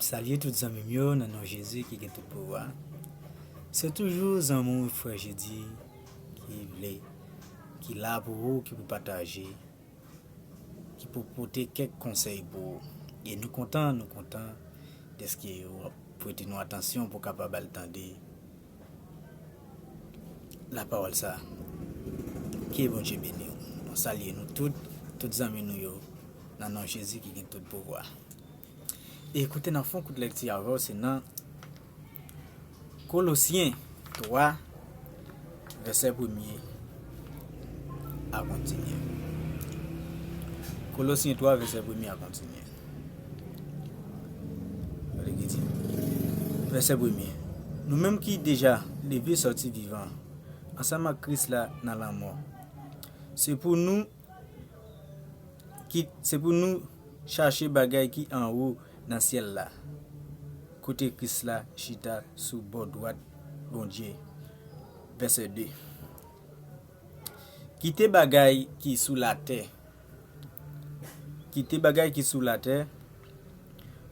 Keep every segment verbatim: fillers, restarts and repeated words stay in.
Salye tout zanmi m yo nan non Jezi ki gen tout pouvwa. Se toujou zanmi w frè Jedi ki vle, ki la pou ou, ki pou pataje, ki pou pote kèk konsèy pou ou. E nou kontan, nou kontan dèske w ap prete nou atansyon pou w kapab al tande lapawòl sa. Ke Bondye beni w. Nou salye nou tout, tout zanmi nou yo, nan non Jezi ki gen tout pouvwa. E kote n ap fè yon kout lèkti avè w, se nan Kolosyen twa, vèsè premye a kontinye. Kolosyen twa, vèsè premye a kontinye. Gade ki di. Vèsè premye. Nou menm ki deja leve sòti vivan ansanm ak Kris la nan lanmò, se pou nou ki, se pou nou chache bagay ki anwo nan syèl la, kote Kris la chita sou bò dwat Bondye. Vèsè de. Kite bagay ki sou latè. Kite bagay ki sou latè.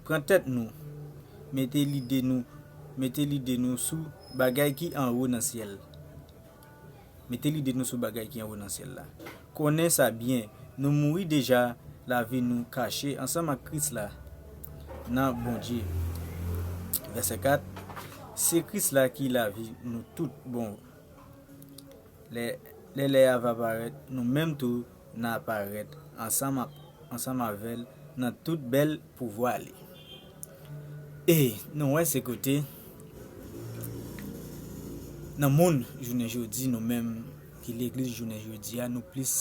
Pran tèt nou. Mete lide nou, mete lide nou sou bagay ki anwo nan syèl. Mete lide nou sou bagay ki anwo nan syèl la. Konnen sa byen, nou mouri deja, lavi nou kache ansanm ak Kris la nan Bondye. Vèsè kat. Se Kris la ki lavi nou tout bon. Lè, lè lè a va parèt, nou menm tou n a parèt ansanm ak, ansanm avè l nan tout bèl pouvwa li. E nou wè se kote nan moun jounen jodi, nou menm ki legliz jounen jodi a, nou plis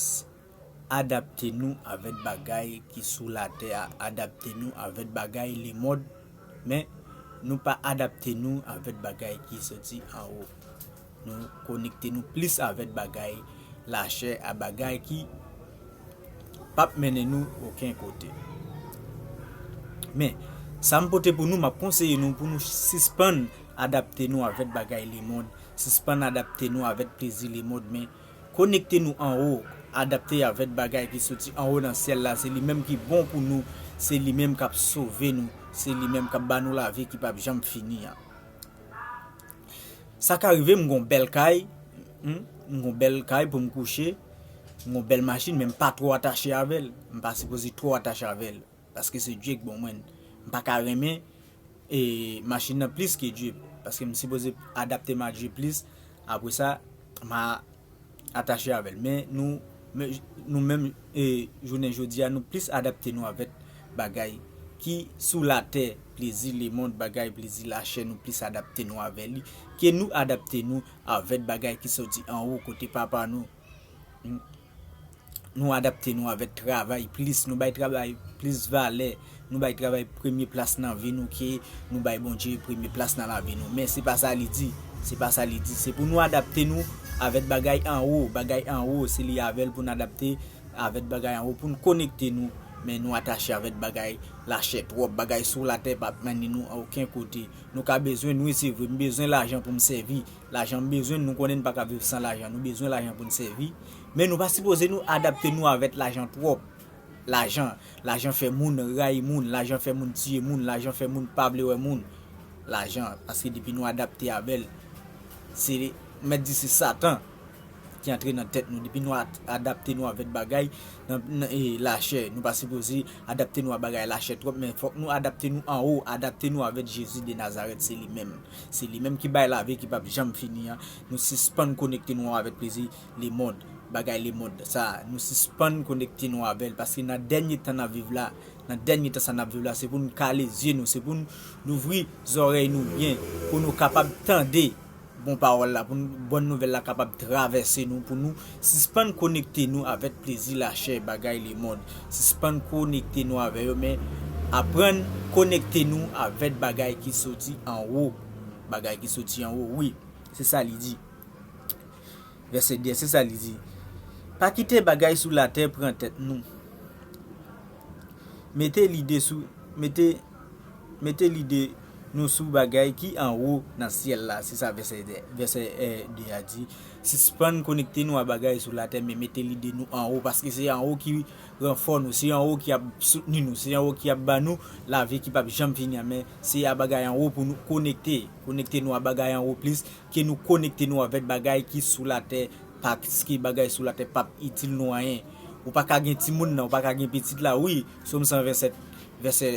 adapte nou avèk bagay ki sou latè a, adapte nou avèk bagay lemond, men nou pa adapte nou avèk bagay ki soti anwo. Nou konekte nou plis avèk bagay lachè a, bagay ki p ap mennen nou okenn kote. Men, sa m pote pou nou, m ap konseye nou pou nou sispann adapte nou avèk bagay lemond, sispann adapte nou avèk plezi lemond, men konekte nou anwo, adapte avèk bagay ki soti anwo nan syèl la, se li menm ki bon pou nou, se li menm k ap sove nou, se li menm k ap ba nou lavi ki p ap janm fini an. Sa ka rive m gon bèl kay, hmm, m gon bèl kay pou m kouche, m gon bèl machin, men m pa twò atache avè l. M pa sipoze twò atache avè l, paske se Dye k ban mwen l. M pa ka renmen, e, machin nan plis ke Dye, paske m sipoze adapte m a Dye plis. Apre sa, m a atache avè l. Men nou, men, nou menm, e, jounen jodi a, nou plis adapte nou avèk bagay ki sou latè, plezi lemond, bagay plezi lachè, nou plis adapte nou avè li, ke nou adapte nou avèk bagay ki soti anwo kote Papa nou. Hmm. Nou adapte nou avèk travay plis, nou bay travay plis valè, nou bay travay premye plas nan vi nou ke nou bay Bondye premye plas nan lavi nou. Men se pa sa li di, se pa sa li di. Se pou nou adapte nou avèk bagay anwo, bagay anwo, se li avè l pou n adapte avèk bagay anwo, pou n konekte nou, men nou atache avèk bagay lachè twòp, bagay sou latè p ap mennen nou a okenn kote. Nou ka bezwen, nou, se vre, m bezwen lajan pou m sèvi, lajan m bezwen, nou konnen n pa ka viv san lajan, nou bezwen lajan pou n sèvi, men nou pa sipoze nou adapte nou avèk lajan twòp. Lajan, lajan fè moun rayi moun, lajan fè moun tiye moun, lajan fè moun pa vle wè moun. Lajan, paske depi nou adapte avè l, se mèt di se Satan ki antre nan tèt nou. Depi nou at-, adapte nou avèk bagay nan, nan, e, lachè, nou pa sipoze adapte nou a bagay lachè twòp, men fòk nou adapte nou anwo, adapte nou avèk Jezi de Nazarèt, se li menm. Se li menm ki bay lavi ki p ap janm fini an. Nou sispann konekte nou avèk plezi lemond, bagay lemond sa. Nou sispann konekte nou avè l, paske nan dènye tan n ap viv la, nan dènye tan sa n ap viv la, se pou n kale zye nou, se pou n louvri zòrèy nou byen, pou nou kapab tande bon pawòl la, pou n, bòn nouvèl la kapab travèse nou, pou nou sispann konekte nou avèk plezi lachè, bagay lemond, sispann konekte nou avè yo, men aprann konekte nou avèk bagay ki soti anwo. Bagay ki soti anwo, wi, se sa li di. Vèsè de, se sa li di. Pa kite bagay sou latè pran tèt nou. Mete lide sou, mete, mete lide nou sou bagay ki anwo nan syèl la. Se sa vèsè de, vèsè, e, de a di. Sispann konekte nou a bagay sou latè, men mete lide nou anwo, paske se anwo ki ranfò nou, se anwo ki ap soutni nou, se anwo ki ap ba nou lavi ki p ap janm fini an, men se a bagay anwo pou nou konekte, konekte nou a bagay anwo plis ke nou konekte nou avèk bagay ki sou latè, paske bagay sou latè p ap itil nou anyen. Ou pa ka gen timoun nan, ou pa ka gen pitit la, wi, Sòm san vennsenk, vèsè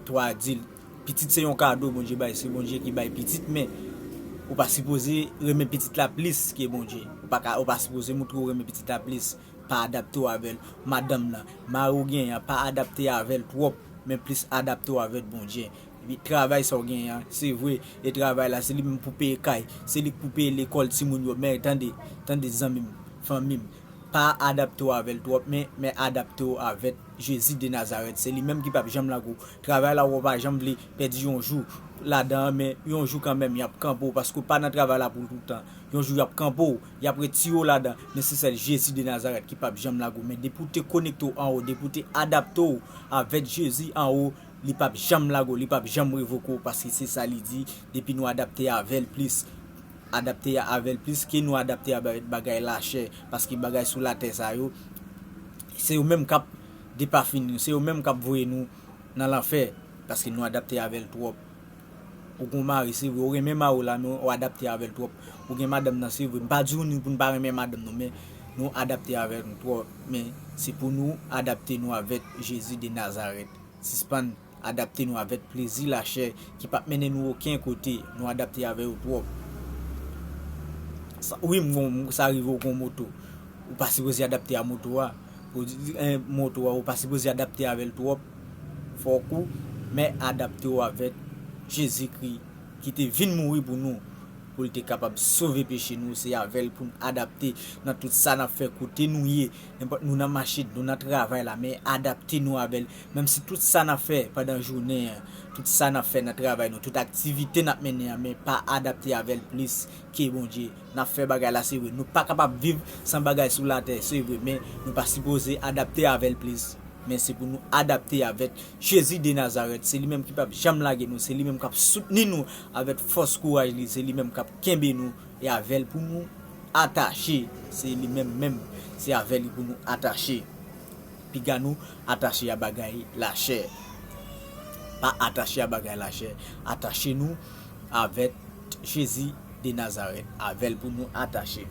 twa di l, pitit se yon kado Bondye bay, se Bondye ki bay pitit, men ou pa sipoze renmen pitit la plis ke Bondye. Ou pa ka, ou pa sipoze montre w renmen pitit la plis. Pa adapte w avè l. Madanm nan, mari w genyen an, pa adapte avè l twòp, men plis adapte w avèk Bondye. Epi travay sa w genyen an, se vre, e travay la, se li menm pou peye kay, se li k pou peye lekòl timoun yo, men tande, tande zanmi m, fanmi m, pa adapte w avè l twòp, men, men adapte w avèk Jezi de Nazarèt, se li menm ki p ap janm lage w. Travay la ou pa janm vle pèdi yon jou ladan an, men yon jou kanmenm y ap kanpe w, paske w pa nan travay la pou toutan. Yon jou y ap kanpe w, y ap retire w ladan, men se sèl Jezi de Nazarèt ki p ap janm lage w. Men depi w te konekte w anwo, depi w te adapte w avèk Jezi anwo, li p ap janm lage w, li p ap janm revoke w, paske se sa li di, depi nou adapte avè l plis, adapte avè l plis ke nou adapte avèk bagay lachè, paske bagay sou latè sa yo, se yo menm k ap depafini nou, se yo menm k ap voye nou nan lanfè, paske nou adapte avè l twòp. Ou gon mari, se vre, ou renmen mari w la, men ou adapte avè l twòp. Ou gen madanm nan, se vre, m pa di w ni pou n pa renmen madanm nou, men nou adapte avè l twòp. Men se pou nou adapte nou avèk Jezi de Nazarèt. Sispann adapte nou avèk plezi lachè ki p ap mennen nou okenn kote. Nou adapte avè yo twòp. Sa, wi, m gon, sa rive w gon moto. Ou pa sipoze adapte a moto a. Ou di, eh, moto a, ou pa sipoze adapte avè l twòp. Fòk ou, men adapte w avèk Jezikri ki te vin mouri pou nou, pou l te kapab sove peche nou. Se avè l pou n adapte nan tout sa n ap fè, kote nou ye, nenpòt nou nan machin, nou nan travay la, men adapte nou avè l. Menm si tout sa n ap fè pandan jounen an, tout sa n ap fè nan travay nou, tout aktivite n ap mennen an, men pa adapte avè l plis ke Bondye. N ap fè bagay la, se vre. Nou pa kapab viv san bagay sou latè, se vre, men nou pa sipoze adapte avè l plis. Men se pou nou adapte avèk Jezi de Nazarèt. Se li menm ki p ap janm lage nou, se li menm k ap soutni nou avèk fòs kouraj li, se li menm k ap kenbe nou, e avè l pou nou atache. Se li menm menm, se avè li pou nou atache. Piga nou atache a bagay lachè. Pa atache a bagay lachè. Atache nou avèk Jezi de Nazarèt. Avè l pou nou atache.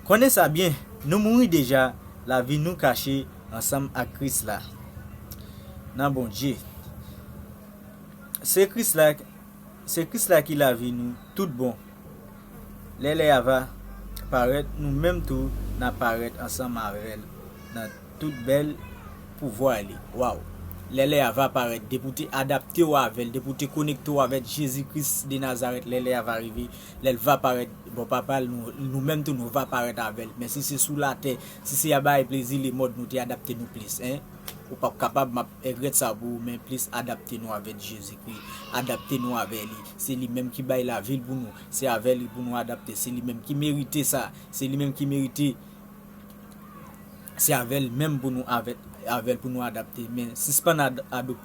Konnen sa byen, nou mouri deja, lavi nou kache ansanm ak Kris la nan Bondye. Se Kris la, se Kris la ki lavi nou tout bon. Lè lè a va parèt, nou menm tou n a parèt ansanm avè l nan tout bèl pouvwa li. Waw! Lè lè a va parèt, depi w te adapte w avè l, depi w te konekte w avèk Jezi Kris de Nazarèt, lè lè a va rive, lè l va parèt bò Papa l, nou, nou menm tou nou va parèt avè l. Men si se sou latè, si se a bay plezi lemond nou te adapte nou plis, en, ou p ap kapab, m ap egrèt sa pou ou, men plis adapte nou avèk Jezikri, adapte nou avè li. Se li menm ki bay lavi l pou nou, se avè li pou nou adapte, se li menm ki merite sa, se li menm ki merite Se avè l menm pou nou avè, avè l pou nou adapte, men sispann ad, adop,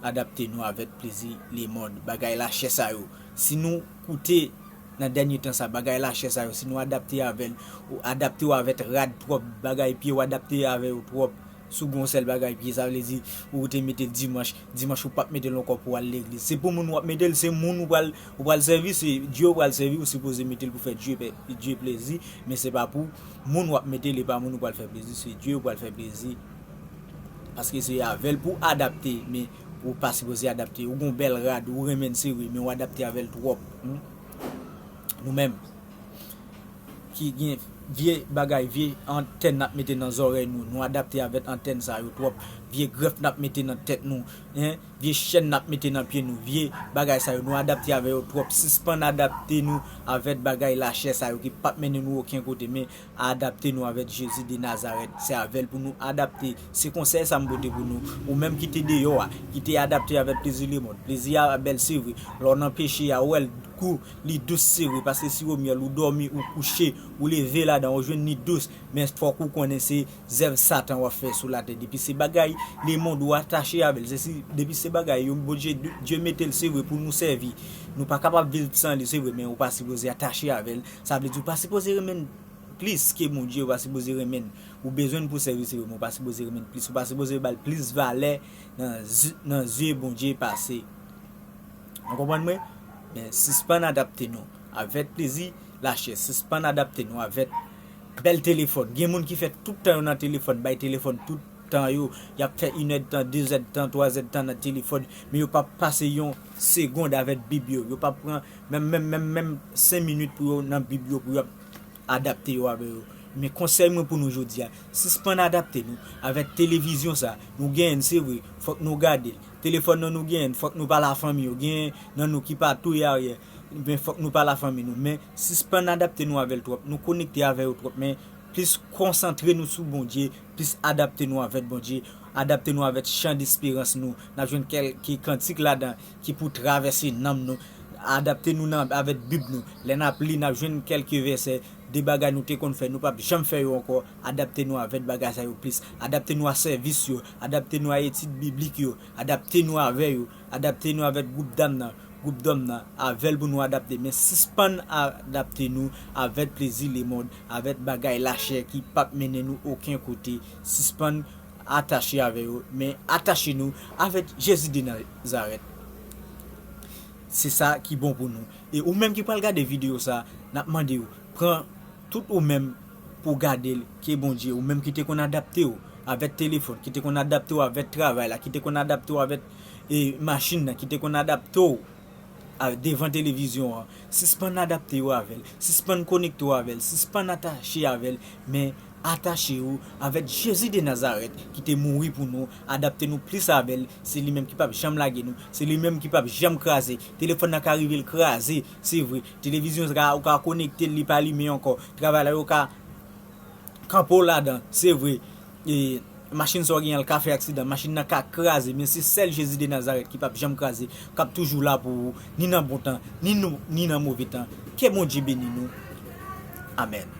adapte nou avèk plezi lemond, bagay lachè sa yo. Si nou koute nan dènye tan sa, bagay lachè sa yo, si nou adapte avè l, ou adapte w avèk rad twòp, bagay pye w adapte avè yo twòp, si w gen yon sèl bagay pye, sa vle di ou te mete l dimanch, dimanch ou p ap mete l ankò pou w al legliz. Se pou moun w ap mete l, se moun ou pral, ou pral sèvi, se Dye ou pral sèvi, ou sipoze mete l pou fè Dye, Dye plezi, men se pa pou moun w ap mete l, e pa moun ou pral fè plezi, se Dye ou pral fè plezi. Paske se avè l pou w adapte, men ou pa sipoze adapte. Ou gon bèl rad, ou renmen l, se vre, men ou adapte avè l twòp. Hmm? Nou menm ki gen vye bagay, vye antèn n ap mete nan zòrèy nou, nou adapte avèk antèn sa yo twòp. Vye grèf n ap mete nan tèt nou, en, vye chèn n ap mete nan pye nou, vye bagay sa yo, nou adapte avè yo twòp. Sispann adapte nou avèk bagay lachè sa yo ki p ap mennen nou okenn kote, men adapte nou avèk Jezi de Nazarèt. Se avè l pou nou adapte. Se konsèy sa m pote pou nou. Ou menm ki te deyò a, ki te adapte avèk plezi lemond. Plezi a bèl, se vre. Lè w nan peche a, ou wè l gou, li dous, se vre. Paske siwo myèl, ou dòmi, ou kouche, ou leve ladan, ou jwenn li dous. Men fòk ou konnen se zèv Satan w ap fè sou latè. Depi se bagay lemond ou atache avè l, se si, depi se bagay yo Bondye, Dye mete l, se vre, pou nou sèvi. Nou pa kapab viv san li, se vre, men ou pa sipoze atache avè l. Sa vle di ou pa sipoze renmen l plis ke Bondye, ou pa sipoze renmen l. Ou bezwen l pou sèvis li, men ou pa sipoze renmen l plis. Ou pa sipoze ba l plis valè nan zi- nan zye Bondye pase. Ou konprann mwen? Men sispann adapte nou avèk plezi lachè. Sispann adapte nou avèk bèl telefòn. Gen moun ki fè tout tan yo nan telefòn, bay telefòn tout tan yo. Y ap fè inèdtan, dezèdtan, twazèdtan nan telefòn, men yo p ap pase yon segond avèk Bib yo. Yo p ap pran menm, menm, menm, menm senk minit pou yo nan Bib yo, pou yo ap adapte yo avè yo. Men konsèy mwen pou nou jodi a, sispann adapte nou avèk televizyon sa. Nou genyen l, se vre, fòk nou gade l. Telefòn nan nou genyen l, fòk nou pale a fanmi yo. Genyen nan nou ki pa touye aryè, men fòk nou pale a fanmi nou. Men sispann adapte nou avè l twòp. Nou konekte avè yo twòp, men plis konsantre nou sou Bondye, plis adapte nou avèk Bondye, adapte nou avèk chan desperans nou. N ap jwenn kèlke kantik ladan ki pou travèse nanm nou. Adapte nou nan avèk Bib nou. Lè n ap li, n ap jwenn kèlke vèsè, de bagay nou te konn fè, nou p ap janm fè yo ankò. Adapte nou avèk bagay sa yo plis. Adapte nou a sèvis yo. Adapte nou a etid biblik yo. Adapte nou avè yo. Adapte nou avèk gwoup dam nan, gwoup dòm nan. Avè l pou nou adapte. Men sispann adapte nou avèk plezi lemonn, avèk bagay lachè ki p ap mennen nou okenn kote. Sispann atache avè yo, men atache nou avèk Jezi de Nazarèt. Se sa ki bon pou nou. E ou menm ki pral gade videyo sa, n ap mande w, pran tout ou menm pou gade l ke Bondye, ou menm ki te konn adapte w avèk telefòn, ki te konn adapte w avèk travay la, ki te konn adapte w avèk e, machin nan, ki te konn adapte w a- devan televizyon an. Sispann adapte w avè l. Sispann konekte w avè l. Sispann atache avè l. Men atache w avèk Jezi de Nazarèt ki te mouri pou nou. Adapte nou plis avè l. Se li menm ki p ap janm lage nou. Se li menm ki p ap janm kraze. Telefòn nan ka rive l kraze, se vre. Televizyon sa, ou ka konekte l, li pa limen ankò. Travay la, yo ka kanpe w ladan, se vre. E machin sa w genyen an ka fè aksidan, machin nan ka kraze, men se sèl Jezi de Nazarèt ki p ap janm kraze, k ap toujou la pou ou, ni nan bon tan, ni, nou, ni nan move tan. Ke Bondye beni nou. Amèn.